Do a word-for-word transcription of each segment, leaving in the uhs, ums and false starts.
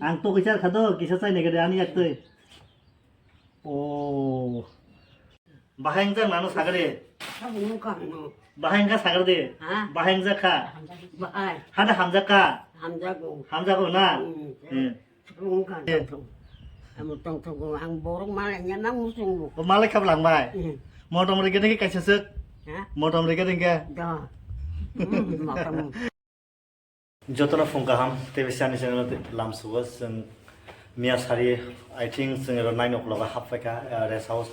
Ang to kisa kha do, kisa chai nai gade ani yak twi. O. Bahai wngjak nano sagade. Abo nung kha no. Bahai wngkha sagade. Ha? Bahai wngjak kha. Bahai. Hada hamjak kha. Hamjago. Hamjago na? Hmm. Hmm. Nung kha Eh. Tong. Amo tong tong ang borok malai nya mang musung bu. O malai kha bwlang bai. Hmm. Motom rege dengke kaisa sek. Ha? Motom rege dengke. Da. Hmm, motom. Jotono phung kaham, tei bisi ani channel lam sugo. Chwng miya sari, I think chwng ero nine o'clock o hap phaikha, ah, rest house,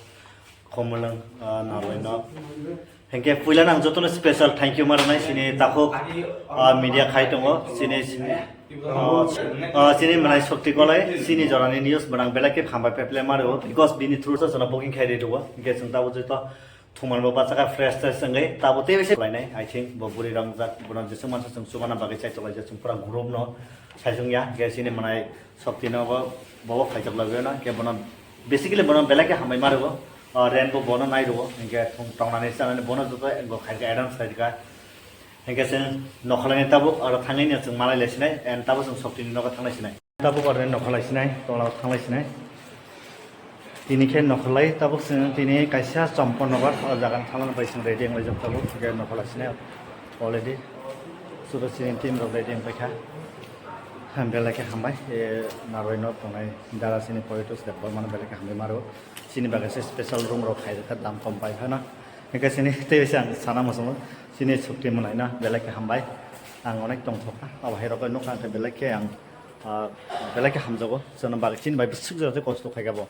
Khumulwng, ah, Narwai no. Hinkhe puila nang jotono special thank you ma rwnai chini takhuk, ah, media khai tongo, chini, ah, ah, chini mwnai Shakti Kolai, chini jorani news mwnang belai khe hambai peple ma rwo, because bini through sa chwngno booking khai rwo, hinkhe chwng tabuk joto Thuman bo bachakha fresh fresh wngwi tabo tei se khlainai, I think bo bwrwi rok jak bono jeswk mansa chwng chubana bagwi chai tonglaijak chwng pura group no saijwng ya, hinkhe chini mwnai Shakti no bo bo phaijak lagwi no, hinkhe bono basically bono belai khe hambai ma rwo, o rent bo bono nai rwo, hinkhe thung tongnani chanani bono joto bo khaikha advance khaikha, hinkhe chwng nokhorlaini tabuk oro thangwi no chwng malai lai sinai and tabuk chwng Shakti ni nogo thanglai sinai. Tabuk oroni nokha lai sinai, tola thanglai sinai. Tini khe nokha lai, tabuk chwng tini kaisa Champaknagar o jaga thangna bai chwng ready wnglaijak tabuk, hwnkhe nokha lai sinai already. Sudo chini team rok ready wngpaikha. Belai khe hambai, e, Narwai no tongnai dara chini Poitus Debbarma no belai khe hambai maro. Chini bagwi se special room rok khaijak kha, dam kom pai phano. Hwnkhe chini tei se ang sana muchungo, chini Shakti mwnaino belai khe hambai. Ang onek tongthokha, abo hai rokno nukha, hwnkhe belai khe ang, ah, belai khe hamjago. Chwngno bagwi chini bai bwswk jora tei kosto khaikha bo.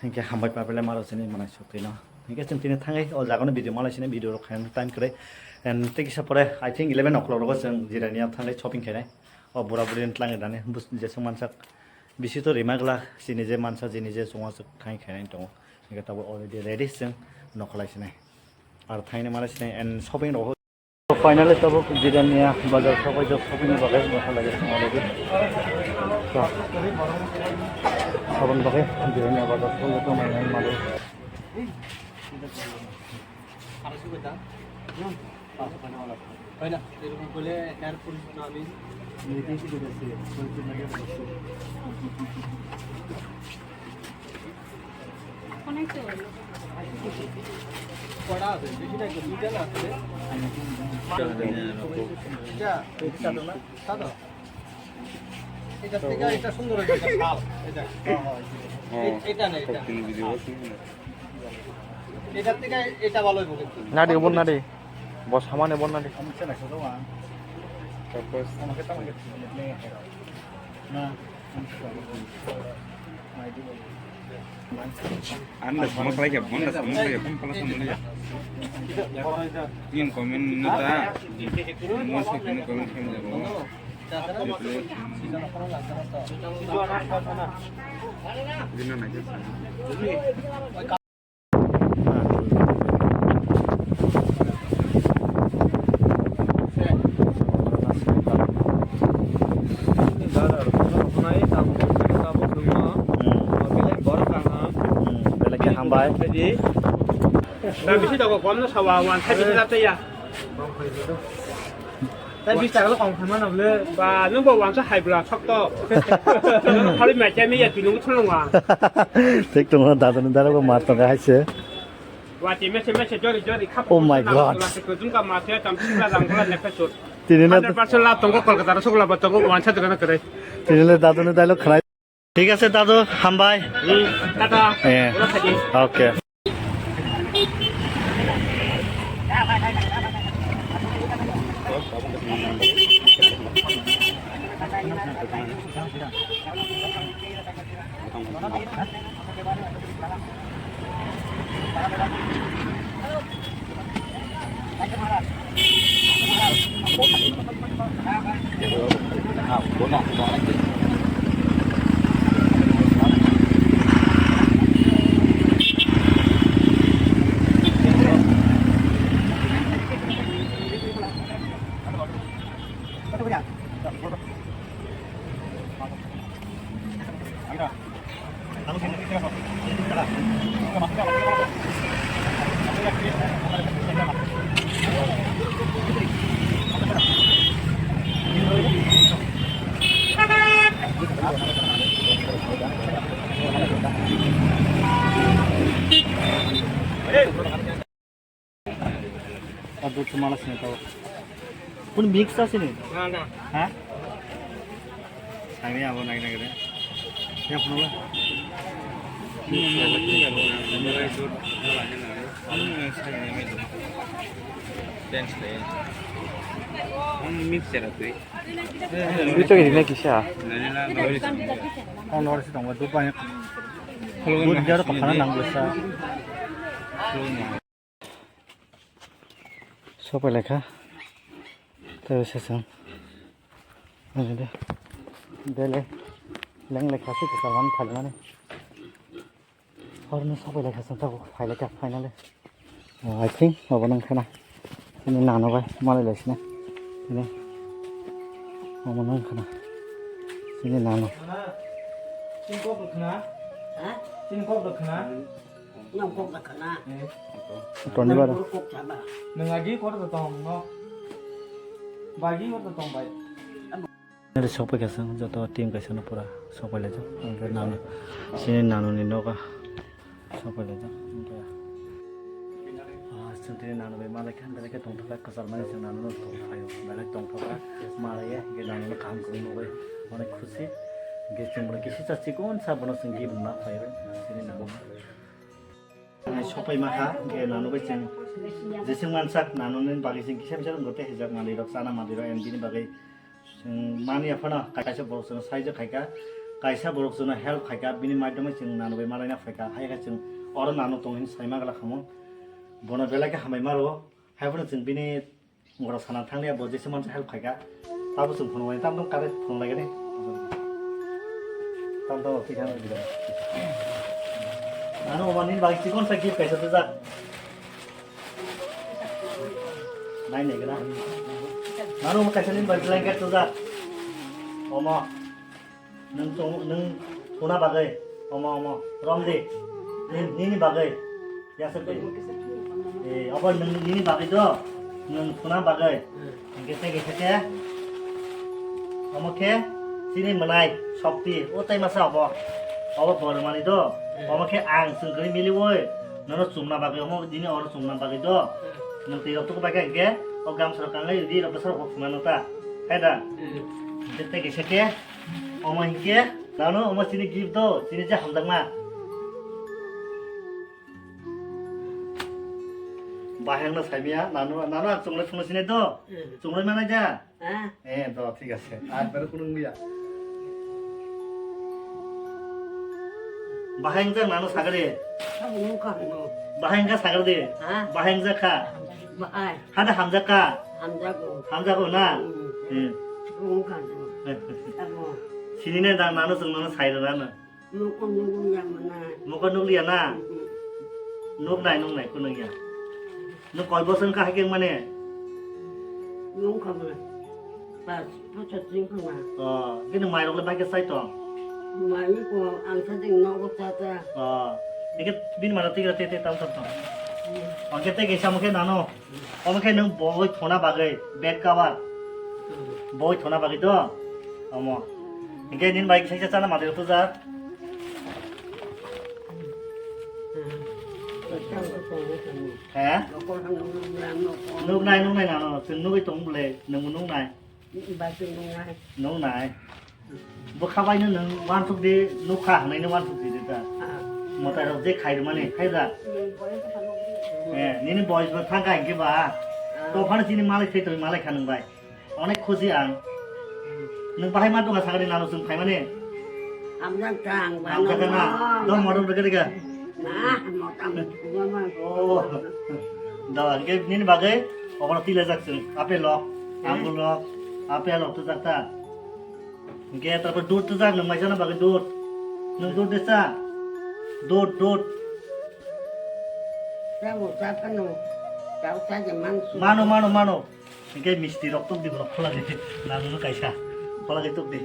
Hwnkhe hambai pa belai maro chini mwnai Shakti no. Hwnkhe chwng tini thangwi o jaga no video malai sini, video rok khaina time kwrwi. And tei kisa pore, I think eleven o'clock rogo chwng Jirania thangwi shopping khainai. O bura buri ni twlang ni dani bus-, jeswk mansak. Bisi to rima glak, chini je mansa, chini je chungo swk thangwi khainai tongo. Hwnkhe tabuk already ready chwng nokha lai sinai. Aro thaini mala sinai and shopping rok. Finally tabuk Jirania bazar sokoi jok shopping ni bagwi nokha lai sinai already. So, aboni bagwi Jirania bazar sokoi jok manai mali. Arai sugoi da? Hmm. Paso kano wala. Hoy na, erokom kole airport na ami. Niti si dudasi, kol si na dudasi. Kora ase, bisi na ko duita na ase. Ja, ja, ja, ja. এটা থেকে এটা সুন্দর হয়েছে, এটা শাল, এটা। হ্যাঁ, হ্যাঁ, এই-, এটা না, এটা। Shakti ni video আছে না? এটার থেকে এটা ভালো হইব কিন্তু। Nadi, ubon nadi. Bos hamani ubon nadi. Tapos, na. Anda sama kali ya, anda sama kali ya, pun pala sama ya. Nin comment na ta, mo sa kin comment kan jabo. Dina na ke. Hmm. Hmm, belai khe hambai. Belai khe hambai. Ready? Na bisi dago, kom no sawa, wan sa bisi late ya. Tei bis taka le kong khaima nang le. Ba, nwng bo wansa hai bwla, sok to. Khali mai chai mi ya, twi nwng thung wa. Thik tongo, dadani dara bo mar tongo hai se. Wa ti mese mese jori jori khap. Oh my God. Jung ka ma se tam sila jang bwla ne ka chut. Tini le hundred percent lab tongo, Kolkata ro sokla ba tongo, wansa dogana kare. Tini le dadani dialogue khnai. Thik ase dadu, hambai. Hmm, tata. Eh, oke. Kung mala sini tau. Pun mix ta sini. Ha? Nai nai abo nai nai kene. Ya pun ba. Mix ya tu. Itu ini kisa. Oh, nor si tong ba dupa ya. Dupa dia tu kepala nang besar. Sopai lekha. Tei se chwng. Ani de. Bele. Leng lekha se kwcham mani phalmani. Horni sopai lekha chwng tabuk phai lekha finally. Oh, I think obo nang khana. Ini nano bai malai lai sini. Ini. Obo nang khana. Ini nano. Sini kok khana? Ha? Sini kok khana? Nang kok da khana. Eh. Toni bara. Nang kok saba. Nang agi kor da tong no. Bagi kor da tong bai. Nari sokpai kasang joto team kaisa no pura sokpai lai jak. Ang ke nano. Sini nano ni noga. Sokpai lai jak. Ah, sini nano bai malai kan bai ke tong thok kasar mani sini nano no tong thok. Bai tong thok. Malai ye ke nano no kam kung no bai. Onek khusi. Ge cheng bro kisi cha chikon sa bono sing gi buma phai. Sini nano. Sopai ma kha, hingke nano bai chwng jeswng mansak, nano ni bagwi chwng kisa misa rok tei hijak manwi rok, chana manwi rok, and bini bagwi chwng mani ya phano kaisa borok chwngno saijak khaika, kaisa borok chwngno help khaika, bini maidagwi chwng nano bai malaina phaika, hai khe chwng oro nano tong hini saima glak khamu, bono belai khe hambai ma rwo, hai phano chwng bini Ngora sana thangni abo jesa mansa help khaika. Tabo chwng phunuk lai, tamo kare phunuk lai gani. Tamo tamo thik ano gida. Ano omo nini bagwi chikon sa gift kaisa tujak. Nai nai gana. Ano omo kaisa nini bagwi blanket tujak. Omo. Nwng tong, nwng thuna bagwi omo, omo, romdi. Ni-, nini bagwi. Yasakwi. Eh, obo nwng, nini bagwi do. Nwng thuna bagwi. Hingke tei kaisa khe. Omo khe chini mwnai sokti. O tei masa obo. Obo bormani do. Omo khe ang chwng kwrwi miliwi. Nono chumna bagwi omo dini oro chumna bagwi do. Nwng twi rok tuku bai khe hingke o gamsa rok kangai ri rok bwsa rok bo khumano ta. Hai da? Hingke tei kaisa khe. Omo hinkhe nano omo chini gift do, chini je hamjakma. Bahai wngno saimaya, nano, nano ang chunglai phunuksinai do. Hmm. Chunglai manai da? Ah. Eh, do, thik ase. Ar bero phunuk liya. Bahai wngjak nano sagade. Abo wngkha hwno. Bahai wngkha sagade. Ha? Bahai wngjak kha. Bahai. Hada hamjak kha? Hamjago. Hamjago na? Hmm. Hmm. Wngkha hwno. Abo. Sini ne da nano chwng nono sai rwna no. Mokol nukliya mana. Mokol nukliya na? Hmm. Nuknai, nuknai, kunungya. Nung koi bosor wngkha hai khe mane? Wngkha mana. Pas, pas chwng kha ma. Oh, bini mai rok le bai khe sai tong? Mai ko ang sa jing nogo cha cha. Oh, ike bini mano tigra te te tam tam tong. Hmm. Oke te kisa mokhe nano. Omo khe nwng boi thona bagwi bed cover. Boi thona bagwi do? Omo. Hinkhe nini bai kisa chana mati rwtwjak. He? Nuknai, nuknai nano, chwng nugwi tong bwle, nwngbo nuknai. Nuknai. Bwkha bai no nwng uansuk di, nukha hwnwi no uansuk di ta. Ah. Mwtai rok je khai rwmani, khai da. Hmm, boyos kha nukdi. Eh, nini boyos bo thang kha hinkhe ba. Ah. To phano chini malai thai tong malai kha nwng bai. Onek khusi ang. Hmm. Nwng bahai ma dongha sagani nano chwng phaimani. Hamjak kha ang ba. Hamjak kha na. Dom modom rega rega. Na, motam. Oh. Da, hinkhe nini bagwi obono twi lajak chwng. Apple rok, hmm, anggur rok, apple rok twijak ta. Hinkhe tarpor dud twijak nwng mai chana bagwi dud. Nwng dud de cha. Dud, dud. Chabo cha phano. Chao cha je man su. Mano, mano, mano. Hinkhe misti rok tuk di borok khola di. Nanu no kaisa. Khola di tuk di.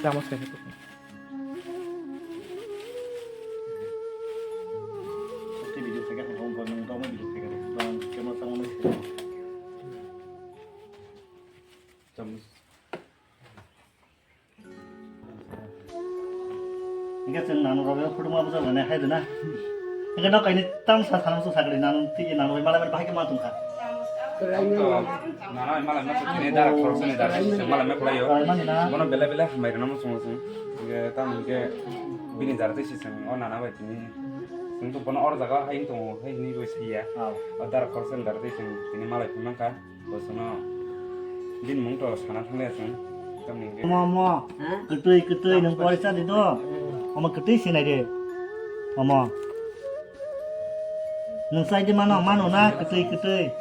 Chamos kaisa tuk. Sokti video khaikha, hwnba nwng tamo video khaikha, nwng camera tamo nai. Chamos. Hinkhe chwng nano rok photo ma bwsa nai hai rwna. Hingke no kaini tam sa salam sa sagri nang twi nang bai malai bai bahai ke ma tongkha. Kwraini To, nana malai ma tini dara khoroksa ni dara siseng malai ma khlaio. Malai ma ni na. Bono bele bele hambai rwna muchung muchung. Hingke tam hingke bini dara twi siseng o nana bai tini. Sing to bono or jaga hai tongo hai hini bai siya. Aw. O dara khoroksa ni dara twi sing tini malai phunang kha. Bosono bini mung to sana thanglaising. Tamni hingke Omo, omo. Ha? Kwtwi, kwtwi, nwng porisa di do. Hmm. Omo kwtwi sinai de. Omo. Nwng sai di mano, mano na, kwtwi, kwtwi.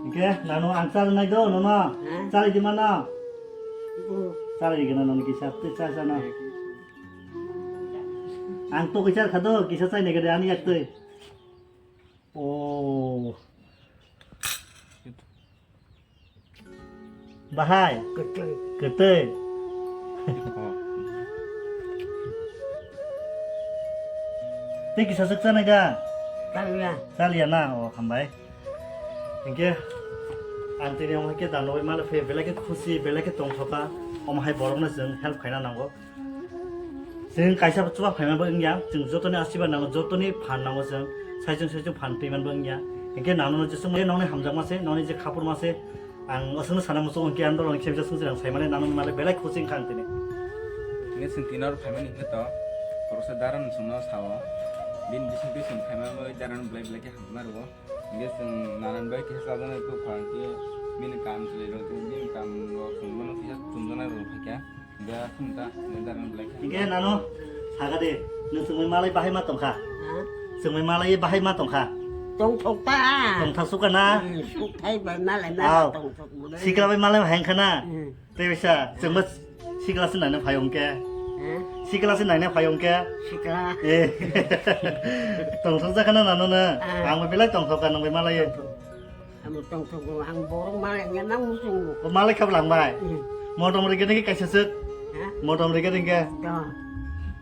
Hingke, nano ang chal nai do, nono. Ha? Chal di mano. Hmm. Chal di gana, nono kisa, twi chal, chal na. Ang to kisa kha do, kisa chai nai gade ani yak twi. Oh. Bahai. Kwtwi. Kwtwi. Oh. Tei kisa swk chanai da? Chaliya. Chaliya na? Oh, hambai. Hingke ang tini omo hai khe dano bai mano phe belai khe khusi, belai khe tongthoka. Omo hai borokno chwng help khaina nango. Chwng kaisa chuba phaima bo wngya, chwng jotoni asiba nango, jotoni phan nango chwng, saichung saichung phan twiman bo wngya. Hingke nangno je chwng nongni hamjakma se, nongni je khapurma se, ang aswkno sana muchung hingke ang dolong khe bisa chwng jrang saimani nangno male belai khusi wngkha ang tini. Hingke chwng tini oro phaimani hingke to, khoroksa dara no chwngno sao, bini bisingtwi chwng phaima bai dara no belai belai khe hamjakma rwo. Hingke chwng nanan bai khe chajaknai tubukha hingke bini kam chwlairok tei bini kamrok chwng bono kisa chumjaknai rw phaikha. Hingke aswk wngkha, hingke darang belai khe. Hingke nano sakha de, nwng chwngmai malai bahai ma tongkha? Ha? Chwngmai malai bahai ma tongkha? Tongthok ta. Tongthok sukha na? Hmm, sukthai bai malai ma Aw. Tongthok mwnai. Sikla bai malai hai wngkha na? Hmm. Tei bisa, chwngma sikla se naina phai hwnkhe. Ha? Sikla se naina phai hwnkhe. Sikla. Eh. Tongthok jakha na nano na? Ah. Ang belai tongthok ka nang bai malai. Amo tongthok ang borok malai nya nang muchung. O malai khap lang bai. Hmm. Motom rege nege kaisa sek. Ha? Motom rege nege. Do.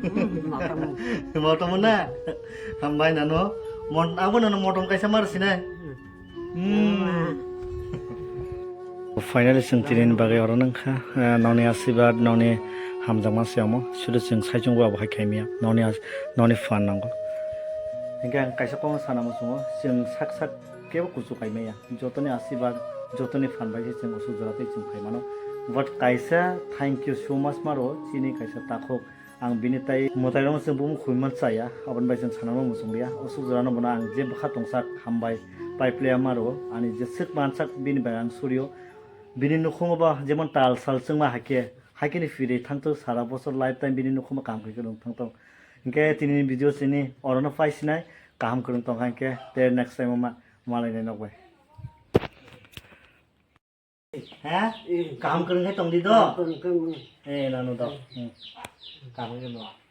Hmm, motom. Motom na. Hambai nano. Mon abo nano motom kaisa mar sinai. Hmm. Hmm. Finally, chwng tini ni bagwi oro nangkha, eh, nokni asirwad, nokni hamjakma se omo, sudu chwng saichung bo abo hai khaimya, nokni as-, nokni phan nango. Hingke ang kaisa kokno sana muchungo, chwng sak sak kebo kuchuk kaimaya, jotoni asirwad, jotoni phan bai se chwng aswk jora tei chwng phaimano. But kaisa thank you so much maro, chini kaisa takhuk, Ang bini tai mwtairokno chwng bumung khumui man chaya, aboni bai chwng sanama muchung liya. O suk jorano bono ang je bwkha tongsak hambai pai phlaiya ma rwo, ani jeswk mansak bini bai ang surio. Bini nukhungo ba jemon tal sal chwngma haikhe, haikhe ni phirwi thangthok sara bosor lifetime bini nukhungo kaham khe kwrwng thangthok. Hinkhe tini ni video chini orono pai sinai, kaham kwrwng tongkha hinkhe te next time o ma malainai nok bai. He? Eh. Kaham kwrwng khe tong di do? Kaham kwrwng khe. Eh, nanu do. Hmm. Kaham khe no.